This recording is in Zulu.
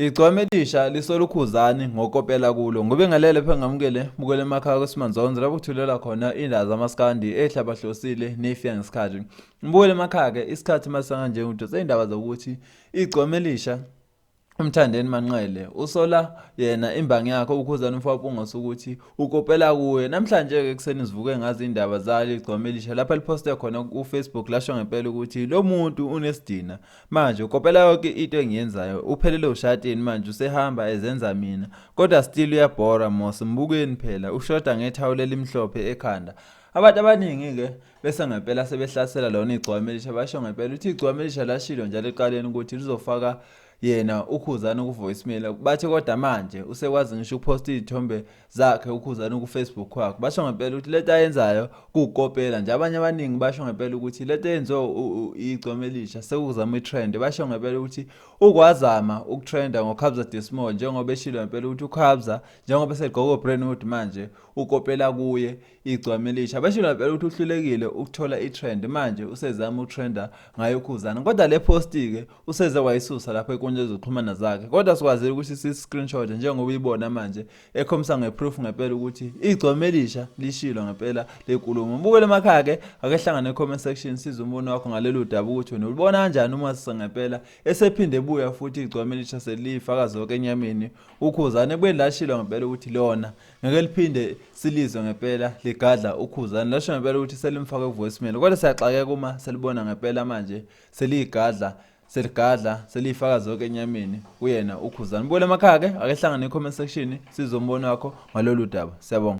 Igcwama elisha lisola uKhuzani ngokopela kulo. Ngibingelele phe ngamukele bukele emakhaya kweSimanzonzo lapho kuthulela khona indaba zamaskandi ehlabahlosile nefika ngesikhathi. Mbukele emakhaya ke isikhathi masanga nje udonsa indaba zokuthi igcwama elisha uMthandeni Manqele usola yena imbangi yakhe uKhuzani umfowabo ukuthi ukopela kuye. Namhlanje-ke ekuseni sivuke ngazo indaba zalo igcwama elisha lapho eliphoste khona ku-Facebook lasho ngempela ukuthi lo muntu unesidina manje ukopela yonke into engiyenzayo uphelele ushatini manje usehamba ezenza mina kodwa still uyabhora mos mbukeni phela ushoda ngethawula elimhlophe ekhanda. Abantu abaningi-ke bese ngempela sebehlasela lona igcwama elisha basho ngempela ukuthi igcwama elisha lashilo njalo ekuqaleni ukuthi lizofaka yena uKhuzani ku-voicemail bathi kodwa manje usekwazi ngisho ukuphosta iy'thombe zakhe uKhuzani ku-Facebook wakhe basho ngempela ukuthi lento ayenzayo kuwukopela nje abanye abaningi basho ngempela ukuthi lento eyenziwe igcwama elisha sekuzama i-trend basho ngempela ukuthi ukwazama ukutrenda ngoKhabza De Small njengoba eshilo ngempela ukuthi uKhabza njengoba esegqoka uBrandwood manje ukopela kuye Igcwama elisha bashilo ngempela ukuthi uhlulekile ukuthola i-trend manje usezama ukutrenda ngayo uKhuzani kodwa le post-ke useze wayisusa lapho enkundleni zokuxhumana zakhe kodwa sikwazile ukuthi si-screenshot njengoba uyibona manje ekhombisa nge-proof ngempela ukuthi igcwama elisha lishilo ngempela lenkulumo mbukele emakhaya-ke ake hlangane e-comment section size umbono wakho ngalolu daba ukuthi wena ulibona kanjani uma ngempela esephinde ebuya futhi igcwama elisha selifaka zonke enyameni uKhuzani ekubeni lashilo ngempela ukuthi lona Ngeke liphinde silizwe ngempela ligadla uKhuzani lasho ngempela ukuthi selimfake ku-voicemail kodwa siyaxakeka uma selibona ngempela manje seliyigadla seligadla seliyifaka zonke enyameni kuyena uKhuzani. Bukela emakhaya ke ake hlangane e-comment section sizwe umbono wakho ngalolu daba. Siyabonga.